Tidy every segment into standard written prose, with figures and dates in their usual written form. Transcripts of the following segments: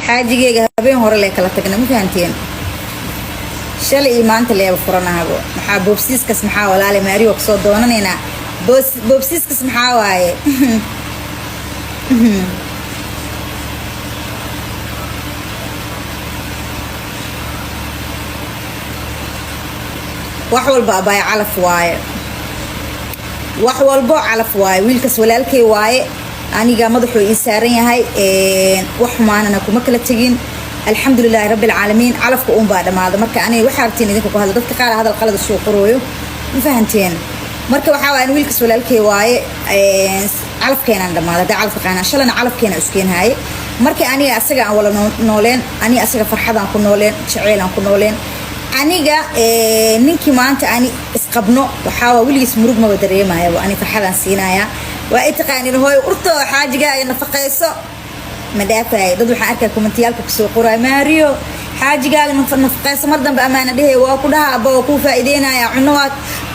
Xaajigeyga habeen hore lee kala tagna, ma fahanteen? Shalay iyo maanta leeba furanahabo. Maxaa boobsiiskas? Maxaa walaale maariyo kusoo doonanaynaa? Boobsiiskas maxaa waaye? Wax walba, abaay, calaf waaye. Wax walbo calaf waaye. Wiilkaas walaalkay waaye, aniga madaxuu ii saaran yahay. Wax xumaanana kuma kala tegin, alxamdulilaahi rabbi alcaalamiin. Calafka uun baa dhammaada. Marka aniga waxaa artiin idinka ku hadla, dadka qaar hadal qalada soo qorooyo, ma fahanteen? Marka waxaa waaya, wiilkaas walaalkay waaye, calafkeenaan dhammaada. Haddaa calafka qaanaa, shalana calafkeena iskeenhaaye. Marka aniga asaga aan wala nooleen, aniga asaga farxadaan ku nooleen, jaceylaan ku nooleen. Aniga ninkii maanta ani isqabno, waxaa weligiis murug maba dareemaya. Ani farxadaan siinaya. Waa ay taqaanin hooyo urto xaajigaaga nafaqayso ma dhaafaayo. Dad waxaan arkaa commentiyaalka kusoo qoraya, "Maariyo, xaajigaaga nafaqayso." Mar dambe amaana dhehe waa ku dhaha, aba waa kuu faa'iideynaya, cunno waa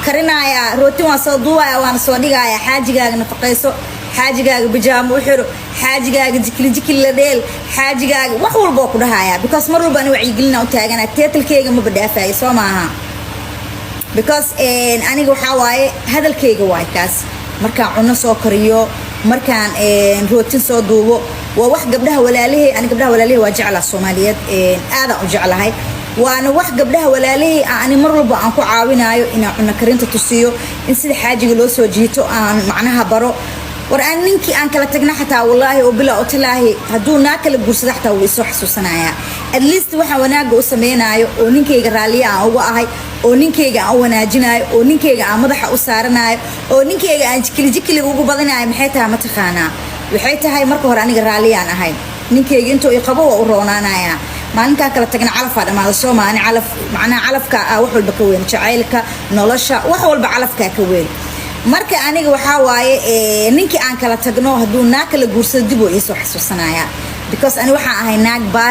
karinaya, rootin waa soo duubaya, waana soo dhigaya. Xaajigaaga nafaqayso, xaajigaaga bijaamo u xiro, xaajigaaga jikili jikili la dheel, xaajigaaga wax walba waa ku dhahaya, because mar walba ani wacyigelina u taagana. Title-keyga maba dhaafayo, soo maaha? Because aniga waxaa waaye hadalkeyga waay kaas. Markaan cunno soo kariyo, markaan rootin soo duubo, waa wax gabdhaha walaalahey. Ani gabdhaha walaalahey waa jeclaa, Soomaaliyeed aadaan u jeclahay. Waana wax gabdhaha walaalahey ani mar walba aan ku caawinayo, inaan cunno karinta tusiyo, in sida xaajiga loo soo jiito aan macnaha baro. War aan ninkii aan kala tagna xataa, wallaahi oo bila oo talaahi, hadduu naa kala guursada xataa wuu isoo xasuusanayaa. At least waxaan wanaagga u sameynaayo oo ninkayga raalliya aan uga ahay, oo ninkayga aan u wanaajinayo, oo ninkayga aan madaxa u saaranayo, oo ninkayga aan jikili jikiliga ugu badinayo, maxay tahay? Ma taqaanaa waxay tahay? Marka hore aniga raalliyaan ahay. Ninkayga intuu i qabo waa u roonaanayaa. Maalinkaa kala tagna calafaa dhamaada, soo maani? Calaf macnaha calafka ah wax walba ka weyn, jacaylka, nolosha, wax walba calafkaa ka weyn. Marka aniga waxaa waaye, ninkii aan kala tagno hadduu naa kala guursado, dib oo iisoo xasuusanayaa, because ani waxaan ahay naag baari.